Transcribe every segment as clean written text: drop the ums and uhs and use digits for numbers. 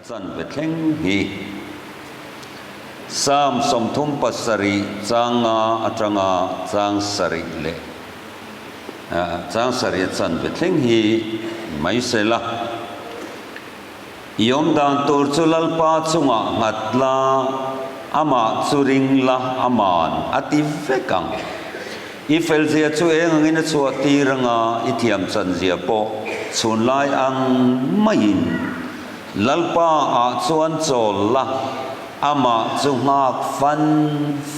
Chanve thleng hi Psalm 37 chang nga atanga chang sarih leh chang sarih a chanve thleng hi mai se la. I awm dan tur chu Lalpa chungah nghat la, amah chu ring la, aman a ti vek ang. I felzia chu eng angin a chhuah tir anga i thiam chanzia pawh chhunlai ang maiin Lalpa ah chuan chawl la, amah chu nghak fan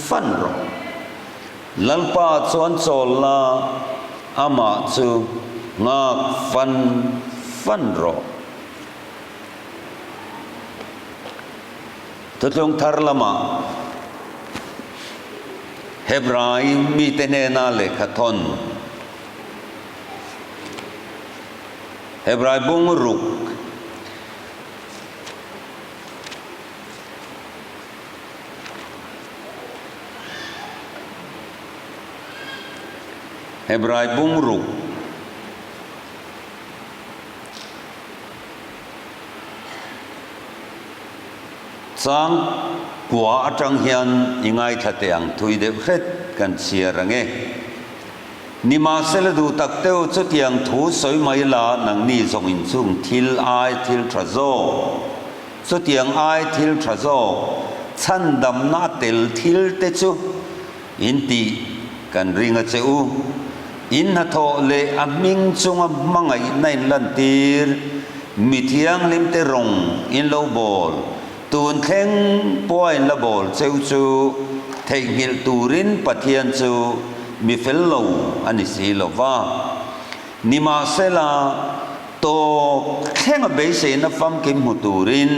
fan rawh. Lalpa ah chuan chawl la, amah chu nghak fan fan rawh. Thuthlung thar lamah Hebrai mite hnena lehkha thawn Hebrai bung ruk Hebrai bung ruk Chang kua atang hian i ngaithla teh ang thui deuh hret kan chhiar ang e. Nimahsela duh tak teuh chutiang thu sawi mai la nangni zawng in chung thil ai thil tha zawk, chutiang ai thil tha zawk chhandamna a tel thil te chu In tih kan ring a che u. In hnathawh leh a hming chunga hmangaihna in lantir, mi thianghlimte rawng in lo bawl, tun thleng pawha in la bawl cheu chu theihnghilh turin Pathian chu mi fel lo a ni si lo va. Nimahsela, tawp thlenga beiseina famkim hmu turin,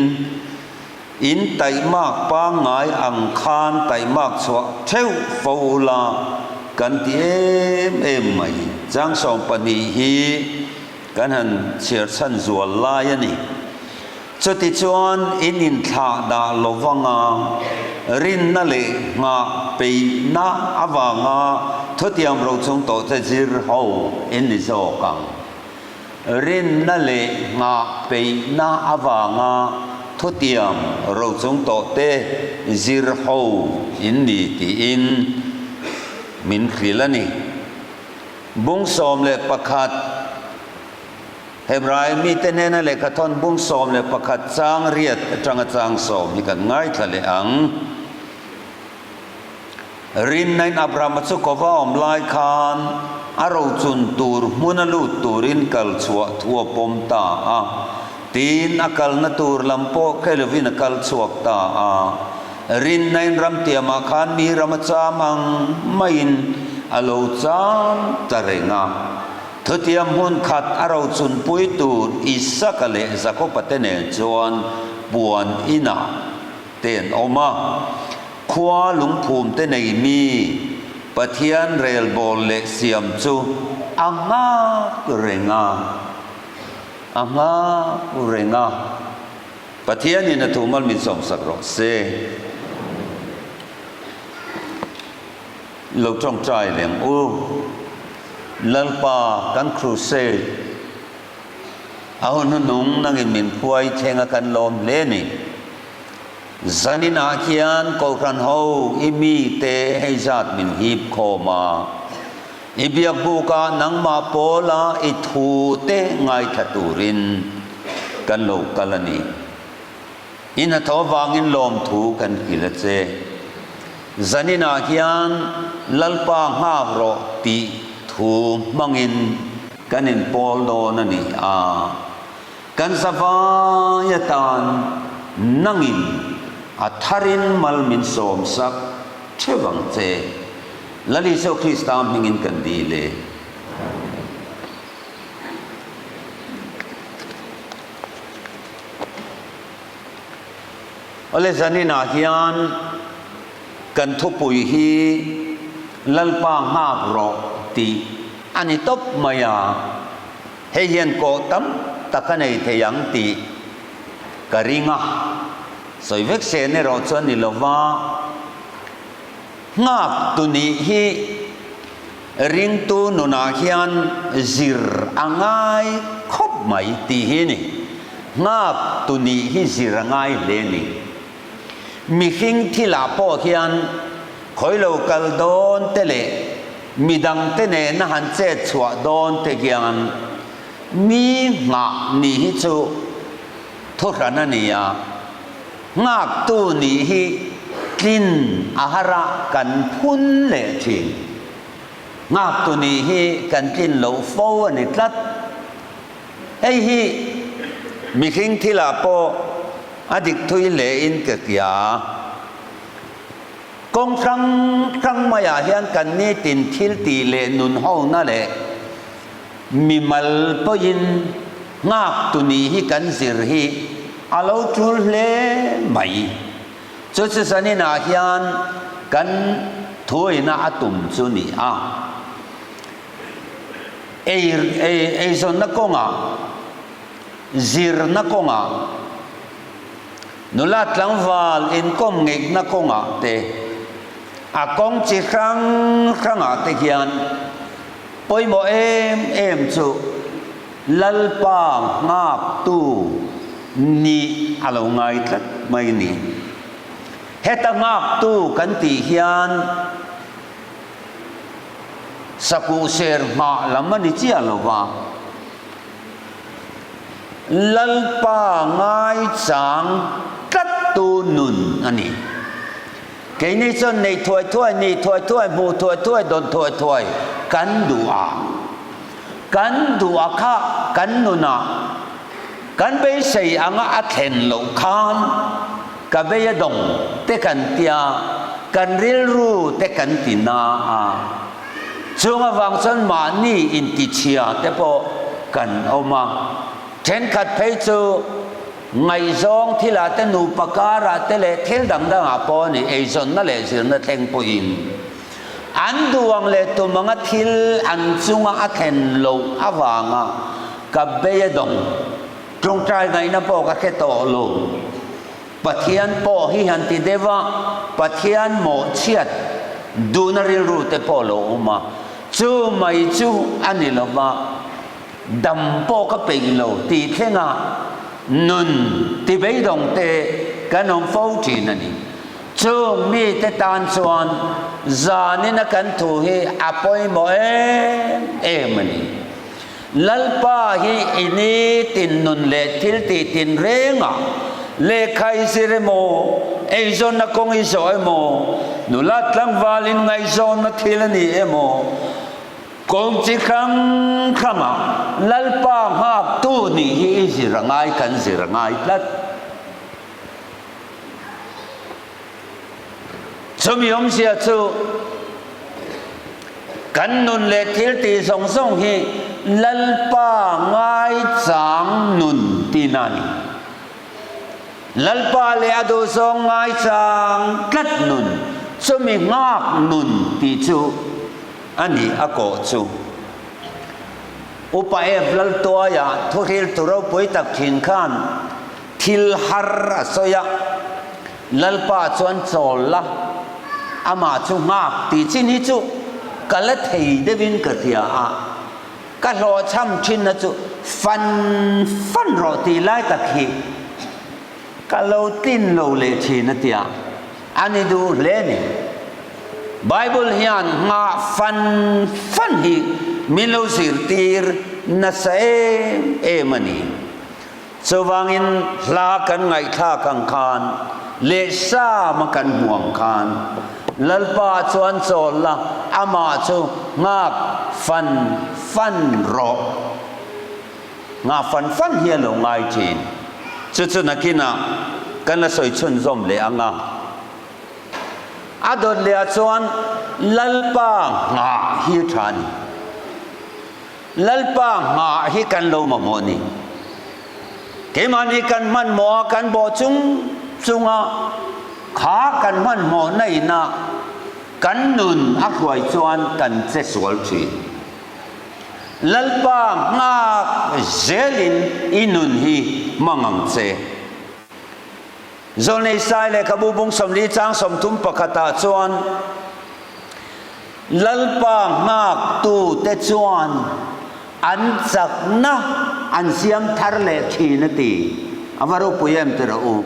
In taihmak pangngai ang khan taihmak chhuah theuh fo ula kan ti em em mai. Chang 12 hi kan han chhiar chhan zual lai a ni. Chutichuan in inthlah dah lovanga rinna leh nghah peihna avanga thutiam rochung tawhte zir ho in ni zawk ang. Rinna leh nghah peihna avanga thutiam rochung tawhte zir ho in ni tiin min hrilh a ni. Bung 11, Hebrai mite hnena lehkhathawn bung 11 chang riat atanga chang sawm hi kan ngaithla leh ang. Rinnain Abrahama chu kova awm lai khan a rochun tur hmuna lut turin kal chhuah thu a pawm ta a. Tin, a kalna tur lam pawh khe lovin a kal chhuak ta a. Rinnain ramtiamah khan mi ram a cham ang maiin a lo cham ta reng a. Thutiam hmun khat a rochun pui tur Isaka leh Jakoba te nen chuan puan inah te an awm a. Khua lungphum te nei mi Pathian relbawl leh siam chu a nghak reng a, a nghak reng a. Pathianin a thu mal min sawmsak rawh se. Lo tawngtai leng u. Lalpa kan crusade a hun hnuhnung nangin min phuai thleng a kan lawm hle ni. Zanin ah khian Kohhran ho i mi te hei zat min hip khawm a, i biakbuk ah nangmah pawl a i thu te ngaithla turin kan lo kal a ni. I hnathawh vangin lawmthu kan hrilh a che. Zanin ah hian Lalpa nghak rawh tih thu hmangin kan inpawl dawn a ni a. Kan zavai atan nangin a tharin mal min sawmsak theuh ang che. Lal Isua Krista hmingin kan dil e. Awle zaninah hian kan thupui hi Lalpa nghak rawh tih a ni tawp mai a. Hei hian kawh tam tak a nei thei ang tih ka ring a, sawi vek sen erawh chuan ni lova nghak tu nih hi ringtu nunah hian zir a ngai khawp mai tih hi a ni. Nghak tu nih hi zir a ngai hle ni. Mihring thilah pawh hian khawi lo kal dawn te leh midang te nena han chet chhuah dawn te hian mi nghah nih hi chu thuhran a ni a, nghaktu nih hi tlin a har a kan phun leh thin. Nghaktu nih hi kan tlin loh fo a ni tlat. Hei hi mihring thilah pawh a dik thui hle in ka hria. Kawng hrang hrang maiah hian kan nitin thil tih leh nun hona leh mimal pawhin nghaktu nih hi kan zir hi a lo tul hle mai. Chu chu zaninah hian kan thuawihna a tum chu ni a. Ei eizawnna kawngah, zirna kawngah, nula tlangval inkawm ngeihna kawngah te, a kawng chi hrang hrangah te hian pawimawh em em chu Lalpa nghaktu nih a lo ngai tlat mai ni. Heta nghaktu kan tih hian Sakuh ser nghah lam a ni chiah lo va, Lalpa ngaichang tlattu nun a ni. Keini chuan neih thuai thuai, nih thuai thuai, hmuh thuai thuai, dawn thuai thuai kan duh a. Kan duh a kha kan nunah kan beisei anga a thlen loh khan Ka bei a dawng te kan tia, kan rilru te kan ti na a. Chung avang chuan mahni intichhia te pawh kan awm a. Thenkhat phei chu ngaihzawng thilah te nupa karah te leh thil dang dangah pawh a ni, eizawnna leh zirna thleng pawhin an duh ang leh tum anga thil an chunga a thlen loh avanga ka bei a dawng. Tawngtai ngaihna pawh ka hre tawh lo. Pathian pawh hi han ti deuh a, Pathian mawhchhiat duhna rilru te pawh lo awm a, chu mai chu a ni lo va, dam pawh ka peih lo tih thlenga nun ti beidawng te kan awm fo thin a ni. Chung mite tan chuan zanina kan thu hi a pawimawh em em a ni. Lalpa hi i nitin nun leh thil tih tin rengah lehkha i zir emaw, eizawnna kawng i zawh emaw, nula tlangval in ngaihzawnna thil a ni emaw, kawng chi hrang hrangah Lalpa nghaktu nih hi i zir a ngai, kan zir a ngai tlat. Chumi awmzia chu kan nun leh thil tih zawng zawng hi Lalpa ngaichang nun tihna a ni. Lalpa leh a duhzawng ngaichang tlat nun, chumi nghak nun tih chu a ni a kawh chu. Upa Ef Laltuaia thuhriltu ropui tak thin khan Thil har a sawi a, Lalpa chuan chawl la, amah chu nghak tih chin hi chu ka la thei deuhin ka hria a, ka hlawhchham thinna chu fan fan rawh tih lai tak hi ka lo tlin lo leh thin a tia, a ni duh hle a ni. Bible hian nghah fan fan hi min lo zirtir nasa em em a ni. Chuvangin hla kan ngaihthlak ang khan leh Sam a kan hmu ang khan Lalpa chuan chawl la, amah chu nghak fan fan rawh. Nghah fan fan hi a lo ngai thin. Chu chu nakinah kan la sawi chhunzawm leh ang a. A dawt leh ah chuan Lalpa nghah hi a tha a ni. Lalpa nghah hi kan lo mamawh ni. Keimahni kan hmanhmawh a, kan bawh chung chunga kha kan hmanhmawhna inah kan nun a hruai chuan kan che sual thin. Lalpa nghak zelin i nun hi hmang ang che. Zawlnei Sai lehkhabu bung 40 chang 31 ah chuan Lalpa nghaktute chuan. An chakna an siam thar leh thin a ti. A va ropui em ti rawh u.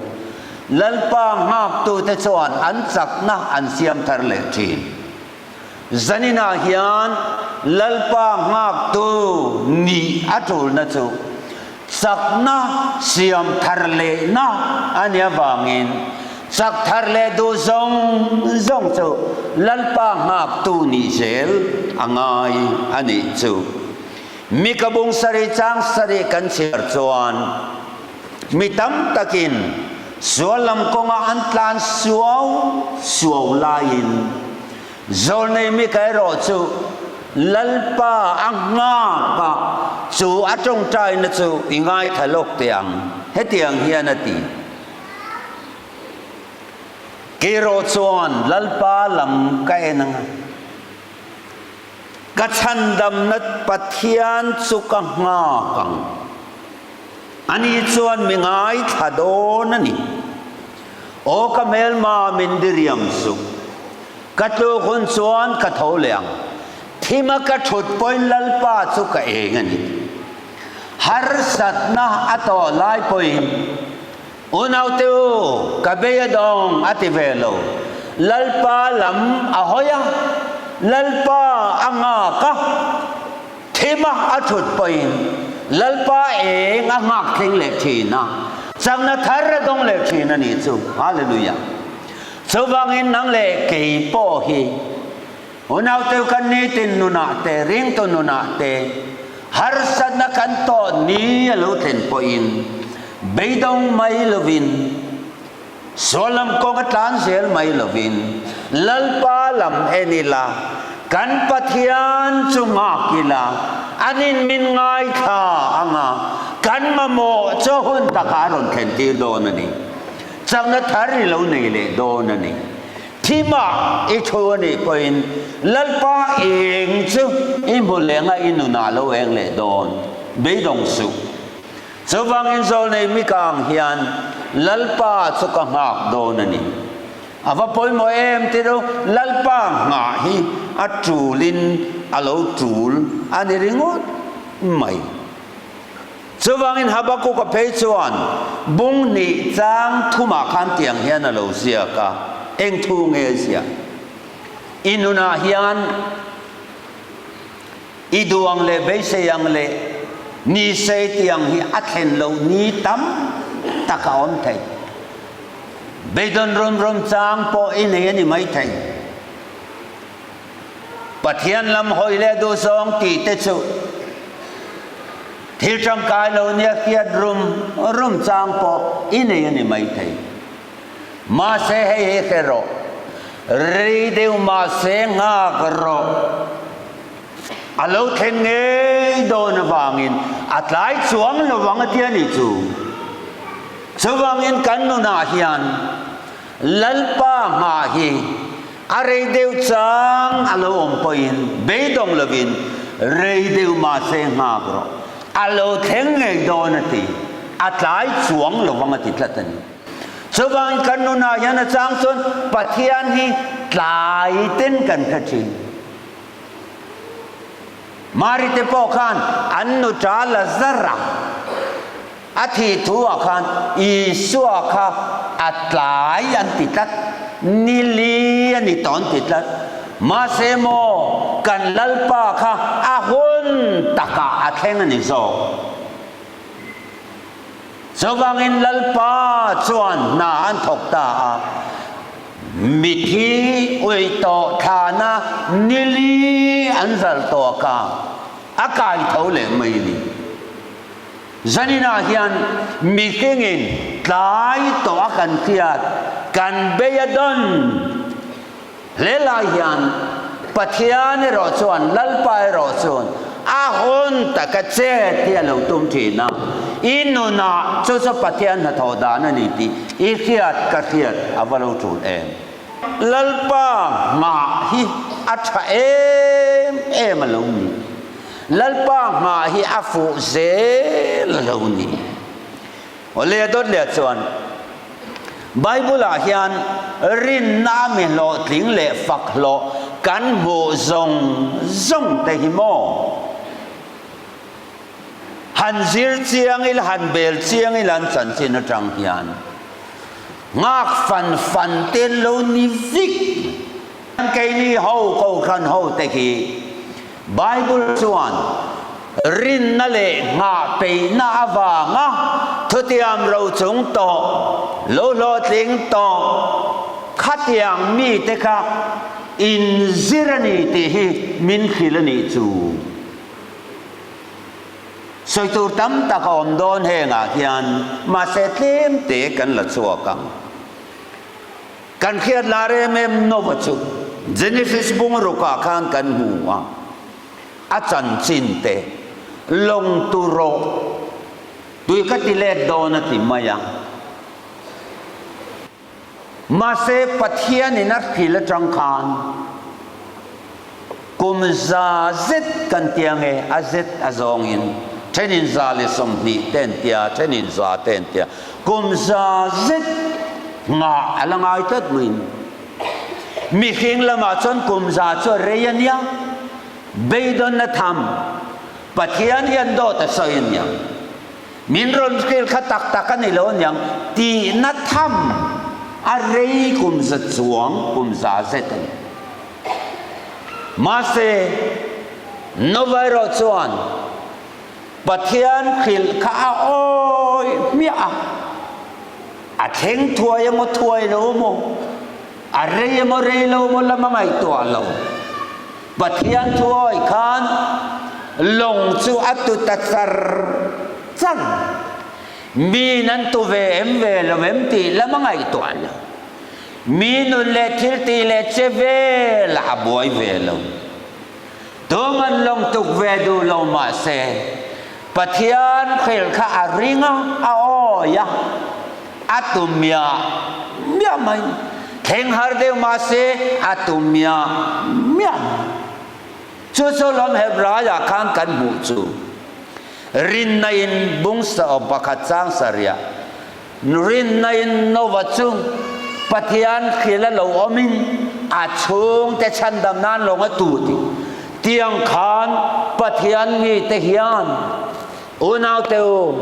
Lalpa nghaktute chuan an chakna an siam thar leh thin. Zaninah hian Lalpa nghaktu nih a tulna chu chakna siam thar lehna a nih avangin chak thar leh duh zawng zawng chu Lalpa nghaktu nih zel a ngai a nih chu. Mika bung sarih chang sarih kan chhiar chuan mi tam takin sual lam kawnga an tlan suau suau laiin Zawlnei Mika erawh chu Lalpa a nghak a, chu a tawngtaina chu i ngaithla lawk teh ang, hetiang hian a ti. Kei erawh chuan Lalpa lam ka en ang a, ka chhandamna Pathian chu ka nghak ang. Ani chuan mi ngaithla dawn a ni. Aw ka hmelma min diriam suh. Ka tluk hun chuan ka tho leh ang. Thima ka thut pawhin Lalpa chu ka eng a ni. Harsatna a tawh lai pawhin Unaute u, ka bei a dawng a ti ve lo. Lalpa lam a hawi a, Lalpa a nghak a. Thima a thut pawhin Lalpa eng a nghak thleng leh thin a, chakna thar a dawng leh thin a nih chu. Hallelujah! Chuvangin nang leh kei pawh hi unaute kan nitin nunah te, ringtu nunah te harsatna kan tawh ni a lo thlen pawhin beidawng mai lovin, Sual lam kawng a tlan zel mai lovin Lalpa lam en ila, kan Pathian chu nghak ila, an in min ngaithla ang a, kan mamawh chu hun takah a rawn thlen tir dawn a ni. Chakna thar i lo nei leh dawn a ni. Thimah i thu a nih pawhin Lalpa eng chu i hmu leng a, i nunah a lo eng leh dawn. Beidawng suh. Chuvangin zawlnei Mika ang hian Lalpa chu ka nghak dawn a ni. A va pawimawh em ti ru, Lalpa nghah hi a tulin a lo tul a ni ringawt mai. Chuvangin Habakuka phei chuan bung hnih chang thumah khan tiang hian a lo ziak a, eng thu nge ziah? I nunah hian I duh ang leh beisei ang leh ni sei tiang hi a thlen loh ni tam tak a awm thei. Beidawn rum rum chang pawh i nei a ni mai thei. Pathian lam hawi leh duh zawng tih te chu thil tangkai lo nia hriat rum rum chang pawh i nei a ni mai thei. Mahse hei hi hre rawh, rei deuh mahse nghak rawh. A lo thleng ngei dawn avangin a tlai chuang lo vang a ti a nih chu. Chuvangin kan nunah hian Lalpa nghah hi a rei deuh chang a lo awm pawhin beidawng lovin rei deuh mahse nghak rawh. A lo thleng ngei dawn a ti, a tlai chuang lo vang a ti tlat a ni. Chuvangin kan nunah hian a chang chuan Pathian hi tlai ten kan hre thin. Mari te pawh khan an nuta Lazara a thih thu ah khan Isua kha a tlai an ti tlat, ni li a ni tawh an ti tlat. Mahse maw kan Lalpa kha a hun takah a thleng a ni zawk. Chuvangin Lalpa chuan hna an thawk ta a, mithi uih tawh thlana ni li an zal tawh ka a kai tho leh mai a ni. Zaninah hian mihringin tlai tawh a kan hriat, kan bei a dawn hle lai hian Pathian erawh chuan, Lalpa erawh chuan a hun taka chet hi a lo tum thin a, i nunah chu chu Pathian hnathawh dan a ni tih i hriat ka hriat a va lo tul em. Lalpa nghah hi a tha em em a lo ni. Lalpa nghah hi a fuh zel a lo ni. Awle a dawt leh chuan Bible ah hian rinna mi hlawhtling leh fak hlawh kan hmuh zawng zawng te hi maw? Han zir chiang ila, han bel chiang ila an chanchin atang hian nghak fan fan te an lo ni vik. Keini ho Kohhran ho te hi Bible chuan rinna leh nghah peihna avanga thutiam ro chung tawh, lo hlawhtling tawh khatiang mite kha inzir a ni tih hi min hrilh a nih chu. Sawi tur tam tak a awm dawn hengah hian mahse tlem te kan la chhuak ang. Kan hriat lar em em Nova chu Genesis bung rukah khan kan hmu a, a chanchin te lawng tu rawh tui ka ti let dawn a ti mai a. Mahse Pathianin a hrilh atang khan kum za zet kan tia nge a zet a zawngin thenin 120 te an tia, thenin 100 te an tia, kum za zet nghah a la ngai tlat mai. Mihring lamah chuan kum za chu a rei a nia, beidawnna tham Pathian hian dawt a sawi a nia. Min rawn hrilh kha tak tak a ni lo aniang, tihna tham a rei kum za chuang, kum za zet a ni. Mahse, Nova erawh chuan Pathian hrilh kha a awi hmiah a, a thleng thuai emaw thuai lo emaw, a rei emaw rei lo emaw lam a ngaihtuah lo. Pathian thuawi khan lawng chu a tu ta char char. Miin an tu ve em ve lo em tih lam a ngaihtuah lo. Mi nun leh thil tih leh che vel ah a buai ve lo. Tuman lawng tuk ve duh lo mah se Pathian hrilh kha a ring a, a awi a, a tu miah miah mai. Thleng har deuh mah se a tu miah miah mai. Chu chu lawm Hebraiah khan kan hmuh chu. Rinna in bung pakhat chang sarih Rinna in Nova chu Pathian hrilh a lo awmin a chhungte chhandam nan lawng a tu ti. Tiang khan Pathian mite hian unaute u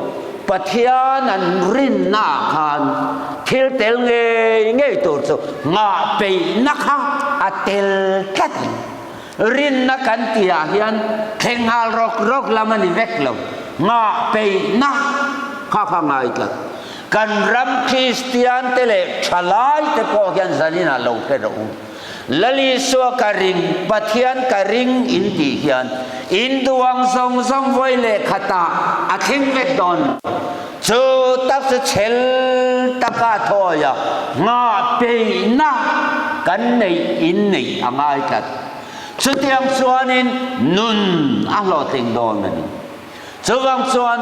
Pathian an rinna ah khan thil tel ngei ngei tur chu ngah peihna kha a tel tlat a ni. Rinna kan tih ah hian thleng nghal rawk rawk lam a ni vek lo. Ngah peihna kha kha ngai tlat. Kan ram Kristian te leh thalai te pawh hian zanin ah lo hre rawh u. Lal Isua ka ring, Pathian ka ring in tih hian in duang zawng zawng vawi leh khatah a thleng vek dawn lo. Chu tak chu chhel taka thawi a, nghah peihna kan neih in neih a ngai tlat. Chutiang chuanin nun a hlawhtling dawn a ni. Chuvang chuan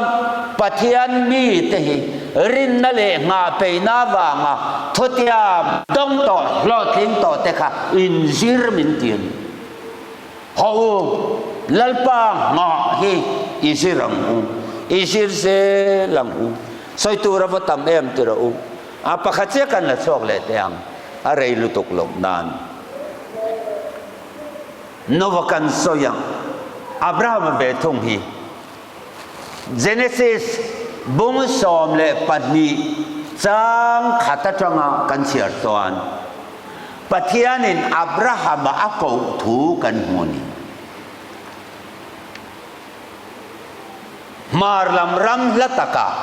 Pathian mite hi rinna leh nghah peihna avanga thutiam dawng tawh hlawhtling tawh te kha inzir min ti a ni. Haw u, Lalpa nghah hi i zir ang u, i zir zel ang u. Sawi tur a va tam em ti rawh u. A pakhat chiah kan la chhuak leh teh ang, a rei lutuk loh nan. Nova kan sawi ang, Abrahama ve thung hi. Genesis bung 12 chang khat atanga kan chhiar chuan Pathianin Abrahama a koh thu kan hmu a ni. Hmar lam ram hla takah,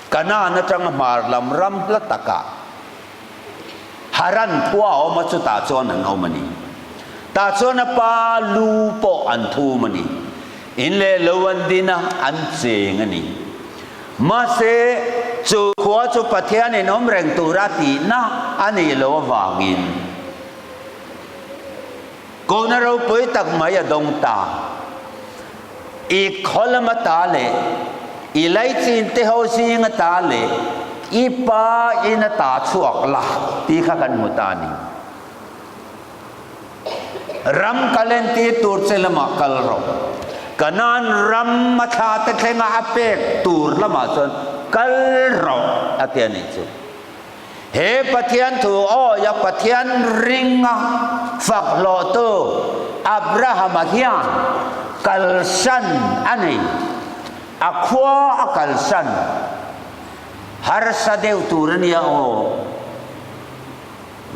Kanaan atanga hmar lam ram hla takah, Haran khua a awm a, chutah chuan an awm a ni. Tah chuan a pa lu pawh an thum a ni. In leh lo an din a, an cheng a ni. Mahse, chu khua chu Pathianin awm reng tura tihna a nih loh avangin kohna ropui tak mai a dawng ta. I khaw lama ta leh i laichin te ho zinga ta leh i pa in a ta chhuak la tih kha kan hmu ta a ni. Ram kal entir tur che lamah kal rawh. Kanaan ram a thla te thlenga a pek tur lamah chuan kal rawh a ti a nih chu. He Pathian thu awia Pathian ringa fak hlawhtu Abrahama hian kalsan a nei. A khua a kalsan harsa deuh tur a nia aw.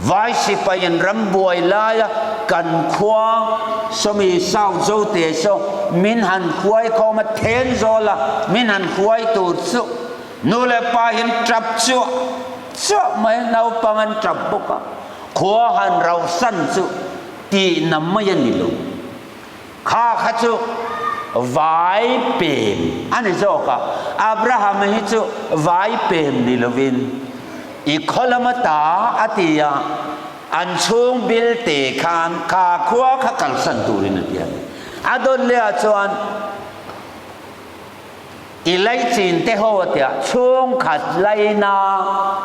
Vai sipai in rambuai laia kan khua sawmi South Zote saw min han huai khawm a then zawl a, min han huai tur chu nu leh pa hian tap chuah chuah mai a, naupang an tap bawk a, khua han rauhsan chu tihna mai a ni lo. Kha kha chu vai pem a ni zawk a, Abrahama hi chu vai pem ni lovin i khaw lama ta a ti a, an chhung bil te khan kha khua kha kalsan turin a ti a ni. A dawn leh ah chuan i laichin te ho a tia chhungkhat laina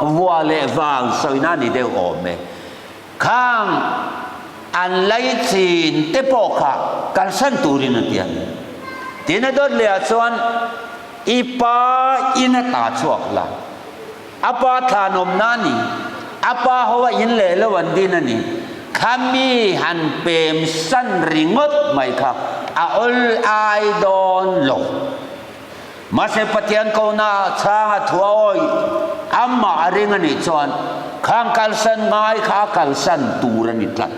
vua leh vang sawina a ni deuh awm e. Khang an laichin te pawh kha kalsan turin a ti a ni. Tin a dawt leh ah chuan i pa in a ta chhuak la, a pa thlanawmna a ni, a pa ho a in leh lo an din a ni, khami han pem san ringawt mai kha a awl ai dawn lo. Mahse Pathian kohna chhanga thu a awih amah a ring a nih chuan khang kalsan ngai kha a kalsan tur a ni tlat.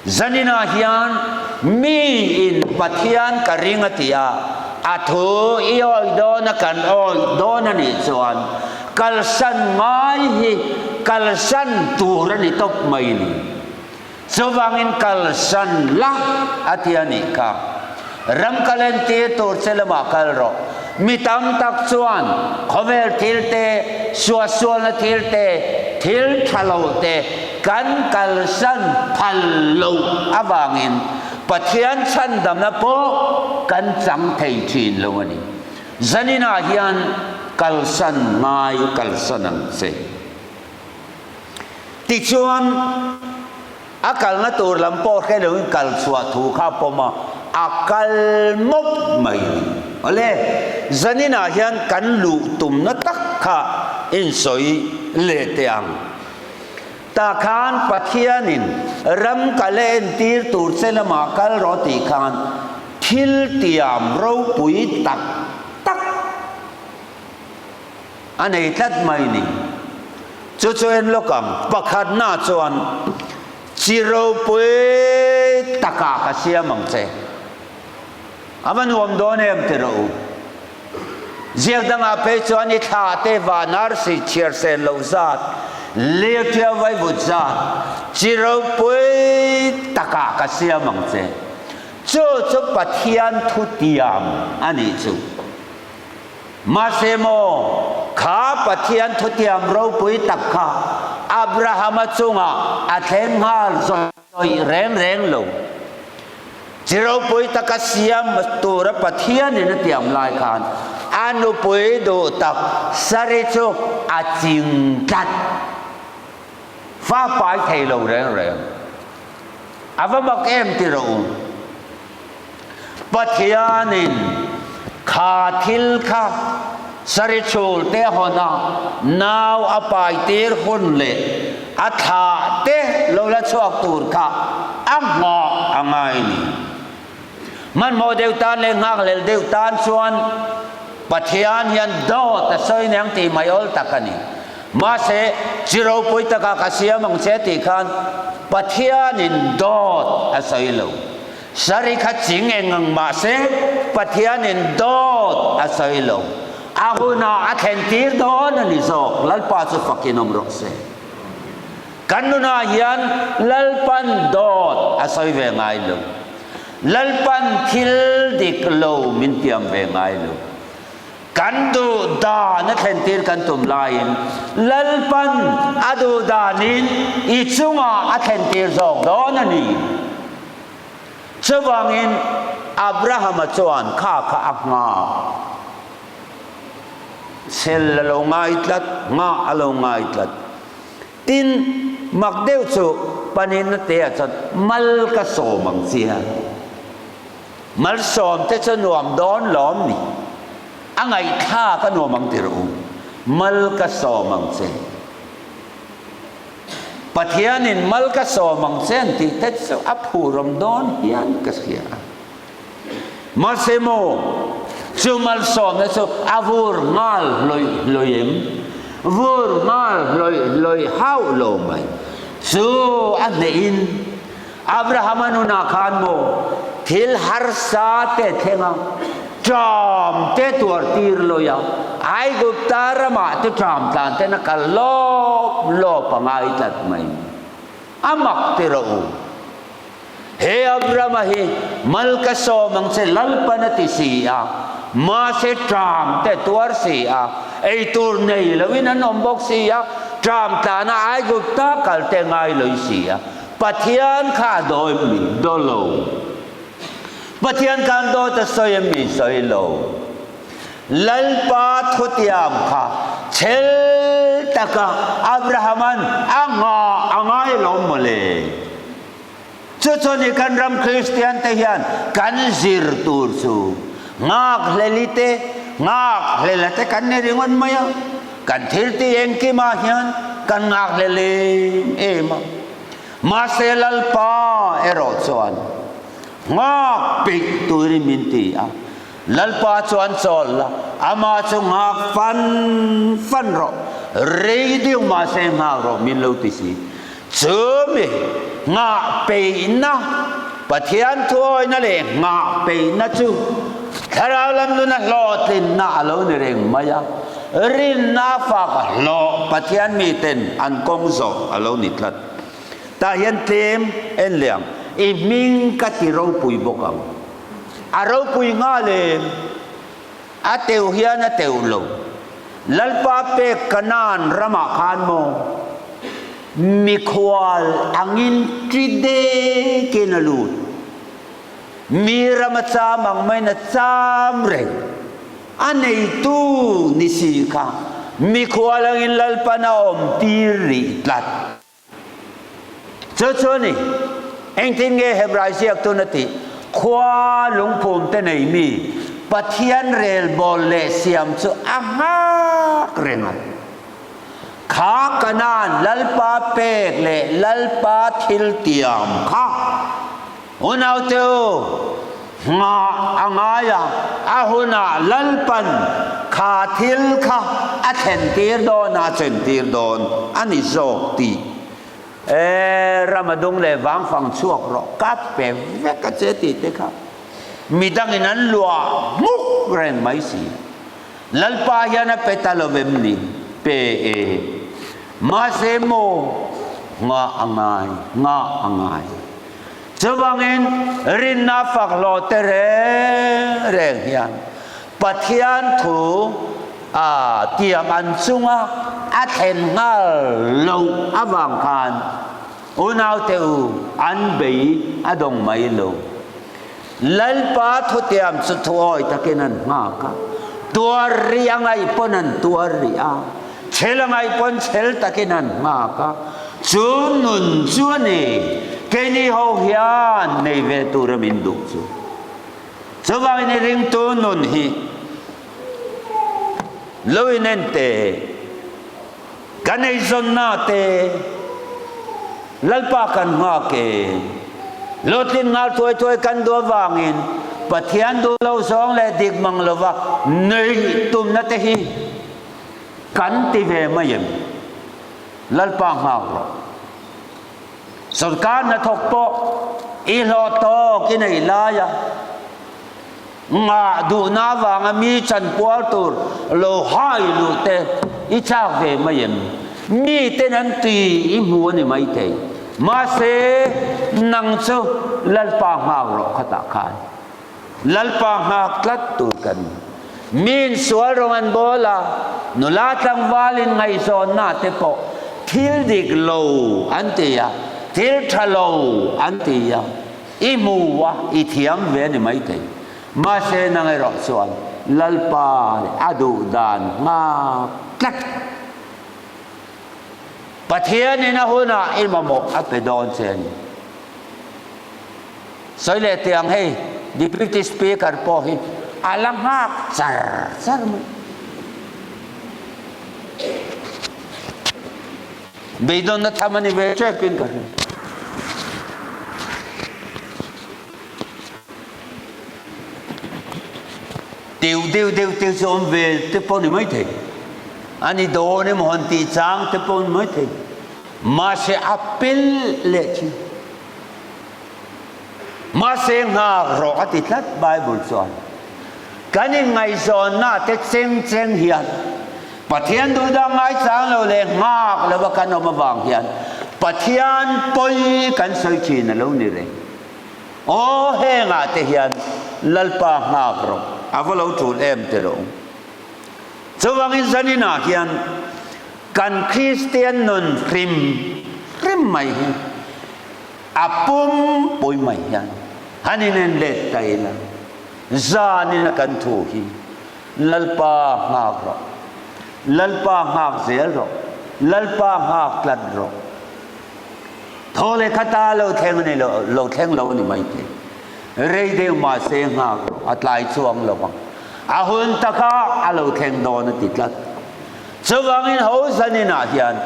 Zaninah hian mi in Pathian ka ring a ti a, a thu i awih dawn a kan awih dawn a nih chuan kalsan ngai hi kalsan tur a ni tawp mai ni. Chuvangin kalsan la a ti a nih kha. Ram kal entir tur che lamah kal rawh. Mi tam tak chuan khawvel thil te, suahsualna thil te, thil tha lo te kan kalsan phal loh avangin Pathian chhandamna pawh kan chang thei thin lo a ni. Zaninah hian kalsan ngai kalsan ang che. Tichuan, a kalna tur lam pawh hre loin kal chhuah thu kha a pawm a, a kal mawp mai a ni. Awle, zaninah hian kan luh tumna tak kha insawi leh teh ang. Tah khan Pathianin ram kal a entir tur che lamah kal rawh tih khan thil tiam ropui tak tak A nei tlat mai ni. Chu chu en lawk ang. Pakhatna chuan chi ropui takah ka siam ang che. A va nuam dawn em ti rawh u. Ziak dangah phei chuan i thlah te van arsi chhiar sen loh zat, lirthia vaivut zat, chi ropui takah ka siam ang che. Chu chu Pathian thutiam a nih chu. Mahse maw, kha Pathian thutiam ropui tak kha Abrahama chungah a thleng nghal zawih reng reng lo. Chi ropui taka siam tura Pathianin a tiam lai khan a nupui duh tak Sari chu a ching tlat. Fa pai thei lo reng reng. A va mak em ti rawh u. Pathianin kha thil kha sarichhul te hawn a nau a pai tir hun leh a thlah te lo la chhuak tur kha a nghah a ngai ni. Hmanhmawh deuh tan leh nghakhlel deuh tan chuan Pathian hian dawt a sawi aniang tih mai awl tak a ni. Mahse, chi ropui takah ka siam ang che tih khan Pathianin dawt a sawi lo. Sari kha ching eng ang mahse, Pathianin dawt a sawi lo. A hunah a thlen tir dawn a ni zawk. Lalpa chu fakin awm rawh se. Kan nunah hian Lalpan dawt a sawi ve ngai lo. Lalpan thil dik lo min tiam ve ngai lo. Kan duh dan a thlentir kan tum laiin Lalpan a duh danin i chungah a thlentir zawk dawn a ni. Chuvangin Abrahama chuan kha kha a nghak. Sel a lo ngai tlat, nghah a lo ngai tlat. Tin, mak deuh chu panin a te ah chuan mal ka sawm ang chi a. Malsawm te chu nuam dawn lawm ni. A ngaihthlak a nuam ang tir u. Mal ka sawm ang che. Pathianin mal ka sawm ang che an tih te chu a phurawm dawn hian ka hria. Mahse maw, Chu malsawmna chu a vur nghal hlawih hlawih em? Vur nghal hlawih hlawih hauh lo mai. Chu a hnehin Abrahama nunah khan maw thil harsa te thleng a, ṭam te tuar tir lawih a, Aigupta ramah te ṭam tlan ten a kal lawp lawp a ngai tlat mai. A mak ti rawh u. He Abrahama hi mal ka sawm ang che Lalpan a ti si a, mahse ṭam te tuar si a, ei tur nei loin an awm bawk si a, ṭam tlana Aigupta kal te ngai lawih si a, Pathian kha a daw em mi? Daw lo. Pathian khan dawt a sawi em mi? Sawi lo. Lalpa thutiam kha chhel taka Abrahama'n a nghah a ngai lo mawle. Chu chu ni kan ram Kristian te hian kan zir tur chu nghakhleli te, nghakhlel a te kan ni ringawt mai a. Kan thil tih engkimah hian kan nghakhlel em em a. Mahse Lalpa erawh chuan nghak peih turin min ti a. Lalpa chuan chawl la, amah chu nghak fan fan rawh, rei deuh mahse nghak rawh min lo ti si. Chumi nghah peihna, Pathian thuawina leh nghah peihna chu Thlarau lam nuna hlawhtlinna a lo ni reng mai a, rinna fak hlawh Pathian miten an kawng zawh a lo ni tlat. Tah hian tlem en leh ang, i hming ka ti ropui bawk ang. A ropui nghal em? A teuh hian a teuh lo. Lalpa pek Kanaan ramah khan maw mikhual angin ṭi dekin a lut. Mi ram a cham ang maiin a cham reng. A neitu ni si kha mikhual angin Lalpan a awmtir rih tlat. Chu chu a ni. Engtin nge Hebrai ziaktun a tih? Khua lungphum te nei mi Pathian relbawl leh siam chu a nghak reng a. Kha Kanaan Lalpa pek leh Lalpa thil tiam kha unaute u nghah a ngai a, a hunah Lalpan kha thil kha a thlen tir dawn a, a chen tir dawn a ni zawk tih e ram a dung leh vang fang chhuak rawh ka pe vek a che tih te kha midangin an luah hmuk reng mai si. Lalpa hian a pe ta lo vem ni? Pe e. Mahse maw nghah a ngai, nghah a ngai. Chuvangin rinna fak hlawh te reng reng hian Pathian thu a tiam an chunga a thlen nghal loh avang khan unaute u an bei a dawng mai lo. Lalpa thutiam chu thuawi takin an nghak a, tuar rih a ngaih pawn an tuar rih a, chhel a ngaih pawn chhel takin an nghak a, chu nun chu a ni keini ho hian nei ve tura min duh chu. Chuvangin i ringtu nun hi lo inen teh. Kan eizawnna te Lalpa kan nghak e. Hlawhtlin nghal thuai thuai kan duh avangin Pathian duh lo zawng leh dik mang lova neih tumna te hi kan ti ve mai em? Lalpa nghak rawh. Sorkar hnathawk pawh i hlawh tawk i neih laia Ngah duhna avanga mi chanpual tur lo hai luh te i chak ve mai em? Miten an tui i hmu a ni maithei. Mahse, nang chu Lalpa nghak rawh khatah khan. Lalpa nghak tlat tur kan ni. Miin sual rawng an bawl a, nula tlangval in ngaihzawnna te pawh thil dik lo an ti a, thil tha lo an ti a. I hmu a, i thiam ve a ni maithei. Mahse nang erawh chuan Lalpa leh a duh dan nghak tlat. Pathianin a hunah i mamawh a pe dawn che a ni. Sawi leh teh ang hei, Deputy Speaker pawh hi a la nghak char char mai. Beidawnna tham a ni ve tepin ka hria. Teu deuh deuh te chu awm ve te pawh ni maithei. A ni dawn emaw han tih chang te pawh ni maithei. Mahse a pel leh thin. Mahse nghak rawh a ti tlat Bible chuan. Kan inngaihzawnna te cheng cheng hian Pathian duhdah ngaichang lo leh nghak lova kan awm avang hian Pathian pawi kan sawi thin a lo ni reng. Aw hengah te hian Lalpa nghak rawh a va lo tul em ti rawh u. Chuvangin zaninah hian kan Kristian nun hrim hrim mai hi a pumpui mai hian han inen let ta ila zanin a kan thu hi Lalpa nghak rawh, Lalpa nghak zel rawh, Lalpa nghak tlat rawh. Thaw leh khata lo thleng a ni lo, lo thleng lo a ni mai thei. Rei deuh mahse nghak rawh, a tlai chuang lo vang. A hun takah a lo thleng dawn a ti tlat. Chuvangin Hosan inah hian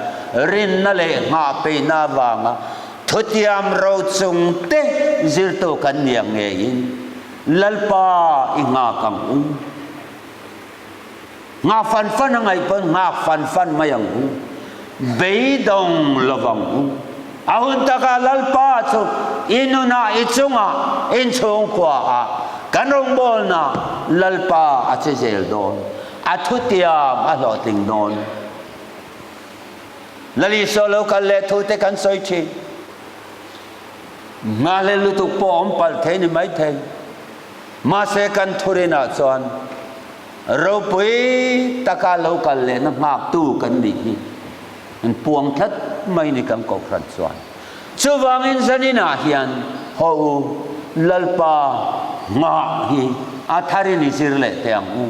rinna leh nghah peihna avanga thutiam ro chung te zirtu kan nia ngeiin Lalpa i nghak ang u. Nghak fan fan a ngaih pawn nghak fan fan mai ang u. Beidawng lovang u. A hun takah Lalpa chu i nunah, i chungah, inchhungkuaah kan rawngbawlna Lalpa a che zel dawn. A thutiam a hlawhtling dawn. Lal Isua lo kal leh thu te kan sawi thin. Nghahlel lutuk pawh awm palh thei ni mai thei. Mahse kan thurinah chuan ropui taka lo kal lehna nghaktu kan nih hi an puang tlat mai ni kan kohhran chuan. Chuvangin zaninah hian haw u Lalpa nghah hi a tharin i zir leh teh ang u.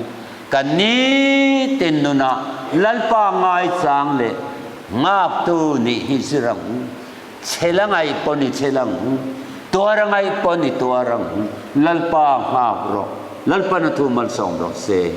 Kan nitin nunah Lalpa ngaichang leh nghaktu nih hi zir ang u. Chhel a ngaih pawn i chhel ang u, tuar a ngaih pawn i tuar ang u, Lalpa nghak rawh, Lalpan a thu malsawm rawh se.